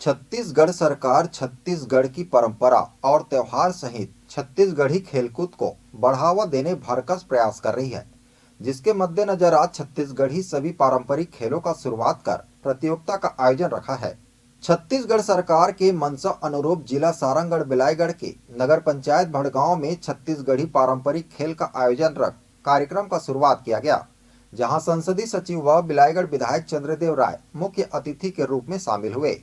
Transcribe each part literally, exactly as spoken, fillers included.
छत्तीसगढ़ सरकार छत्तीसगढ़ की परंपरा और त्योहार सहित छत्तीसगढ़ी खेलकूद को बढ़ावा देने भरकस प्रयास कर रही है, जिसके मद्देनजर आज छत्तीसगढ़ी सभी पारंपरिक खेलों का शुरुआत कर प्रतियोगिता का आयोजन रखा है। छत्तीसगढ़ सरकार के मंशा अनुरूप जिला सारंगढ़ बिलाईगढ़ के नगर पंचायत भड़गांव में छत्तीसगढ़ी पारंपरिक खेल का आयोजन रख कार्यक्रम का शुरुआत किया गया, जहां संसदीय सचिव व बिलाईगढ़ विधायक चंद्रदेव राय मुख्य अतिथि के रूप में शामिल हुए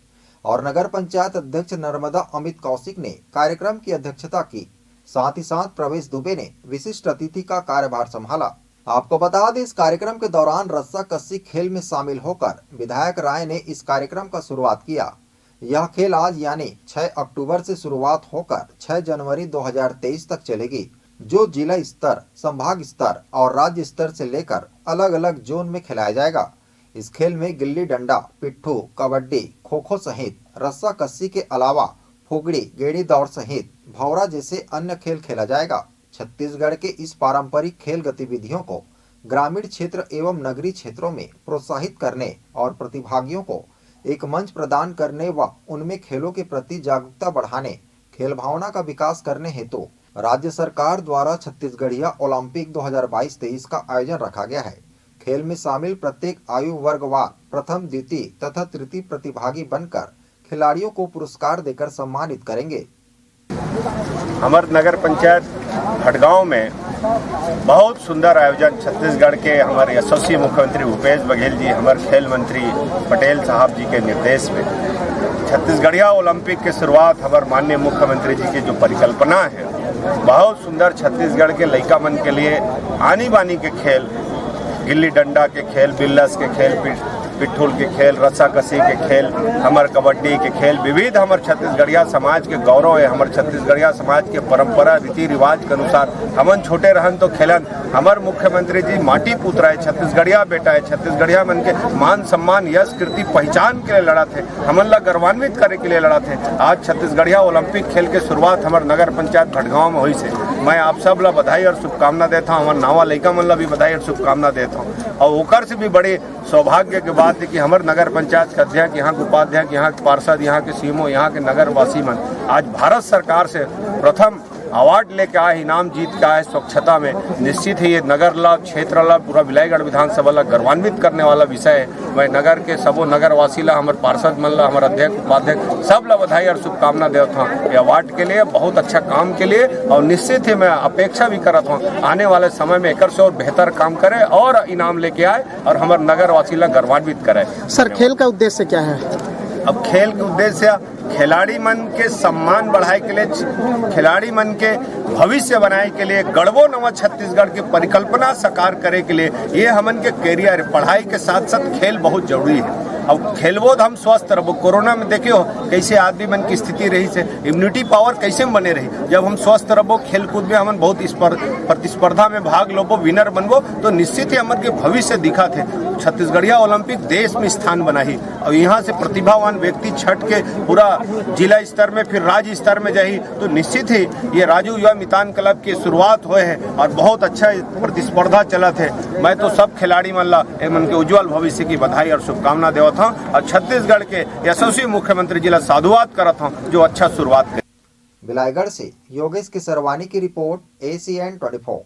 और नगर पंचायत अध्यक्ष नर्मदा अमित कौशिक ने कार्यक्रम की अध्यक्षता की। साथ ही साथ प्रवेश दुबे ने विशिष्ट अतिथि का कार्यभार संभाला। आपको बता दें, इस कार्यक्रम के दौरान रस्सा कस्सी खेल में शामिल होकर विधायक राय ने इस कार्यक्रम का शुरुआत किया। यह खेल आज यानी छह अक्टूबर से शुरुआत होकर छह जनवरी दो हज़ार तेईस तक चलेगी, जो जिला स्तर, संभाग स्तर और राज्य स्तर से लेकर अलग-अलग जोन में खिलाया जाएगा। इस खेल में गिल्ली डंडा, पिट्ठू, कबड्डी, खो-खो सहित रस्सा कस्सी के अलावा फुगड़ी, गेड़ी दौड़ सहित भौरा जैसे अन्य खेल खेला जाएगा। छत्तीसगढ़ के इस पारंपरिक खेल गतिविधियों को ग्रामीण क्षेत्र एवं नगरीय क्षेत्रों में प्रोत्साहित करने और प्रतिभागियों को एक मंच प्रदान करने व उनमें खेलों के प्रति जागरूकता बढ़ाने, खेल भावना का विकास करने हेतु राज्य सरकार द्वारा छत्तीसगढ़िया ओलंपिक दो हज़ार बाईस तेईस का आयोजन रखा गया है। खेल में शामिल प्रत्येक आयु वर्ग व प्रथम, द्वितीय तथा तृतीय प्रतिभागी बनकर खिलाड़ियों को पुरस्कार देकर सम्मानित करेंगे। हमर नगर पंचायत भटगांव में बहुत सुंदर आयोजन छत्तीसगढ़ के हमर यशस्वी मुख्यमंत्री भूपेश बघेल जी, हमर खेल मंत्री पटेल साहब जी के निर्देश में छत्तीसगढ़िया ओलंपिक के शुरुआत हमर माननीय मुख्यमंत्री जी की जो परिकल्पना है, बहुत सुंदर। छत्तीसगढ़ के लइका मन के लिए आनी बानी के खेल, गिल्ली डंडा के खेल, बिल्लस के खेल, पिट्ठुल के खेल, रस्सा कसी के खेल, हमर कबड्डी के खेल, विविध हमर छत्तीसगढ़िया समाज के गौरव है। हमर छत्तीसगढ़िया समाज के परंपरा, रीति रिवाज के अनुसार हमन छोटे रहन तो खेलन। हमर मुख्यमंत्री जी माटी पुत्र है, छत्तीसगढ़िया बेटा है, छत्तीसगढ़िया मन के मान सम्मान, यश, कीर्ति, पहचान के लिए लड़त है, हमन ला गौरवान्वित करे के लिए लड़त है। आज छत्तीसगढ़िया ओलंपिक खेल के शुरुआत हमर नगर पंचायत भटगांव में होइस है। मैं आप सब ला बधाई और शुभकामना देता हूँ, हमर नावा लइका मन ला भी बधाई और शुभकामना देता हूँ। और ओकर से भी बड़ी सौभाग्य के बात है कि हमर नगर पंचायत के अध्यक्ष, यहाँ के उपाध्यक्ष, यहाँ के पार्षद, यहाँ के सीएमओ, यहाँ के नगर वासी मन आज भारत सरकार से प्रथम अवार्ड लेके आए, इनाम जीत के आए स्वच्छता में। निश्चित ही ये नगर ला, क्षेत्र ला, पूरा बिलाईगढ़ विधानसभा ला गौरवान्वित करने वाला विषय है। मैं नगर के सबो नगर वासी ला, हमर पार्षद मन ला, हमर अध्यक्ष, उपाध्यक्ष, सब ला बधाई और शुभकामना देवत हूँ ये अवार्ड के लिए, बहुत अच्छा काम के लिए। और निश्चित ही मैं अपेक्षा भी करत हूँ आने वाले समय में एकर से और बेहतर काम करे और इनाम लेके आए और हमर नगर वासी ला गौरवान्वित करे। सर, खेल का उद्देश्य क्या है? अब खेल के उद्देश्य खिलाड़ी मन के सम्मान बढ़ाए के लिए, खिलाड़ी मन के भविष्य बनाए के लिए, गढ़बो नवा छत्तीसगढ़ के परिकल्पना साकार करे के लिए, ये हमन के करियर, पढ़ाई के साथ साथ खेल बहुत जरूरी है। अब खेलबो तो हम स्वस्थ रहबो। कोरोना में देखे हो कैसे आदमी मन की स्थिति रहिस है, इम्यूनिटी पावर कैसे बने रही। जब हम स्वस्थ रहबो, खेल कूद में हमन बहुत स्पर-, प्रतिस्पर्धा में भाग लेबो, विनर बनबो, तो निश्चित ही हमन के भविष्य दिखत है। छत्तीसगढ़िया ओलंपिक देश में स्थान बनाही। और यहाँ से प्रतिभावान व्यक्ति छट के पूरा जिला स्तर में, फिर राज्य स्तर में जाही, तो निश्चित ही ये राजू युवा मितान क्लब की शुरुआत होए है और बहुत अच्छा प्रतिस्पर्धा चलत है। मैं तो सब खिलाड़ी मन ला एमन के उज्जवल भविष्य की बधाई और शुभकामना देवत हूँ और छत्तीसगढ़ के यशस्वी मुख्यमंत्री जी ला साधुवाद करत हूँ जो अच्छा शुरुआत करे। बिलाईगढ़ से योगेश केसरवानी की रिपोर्ट, एसीएन ट्वेंटी फोर।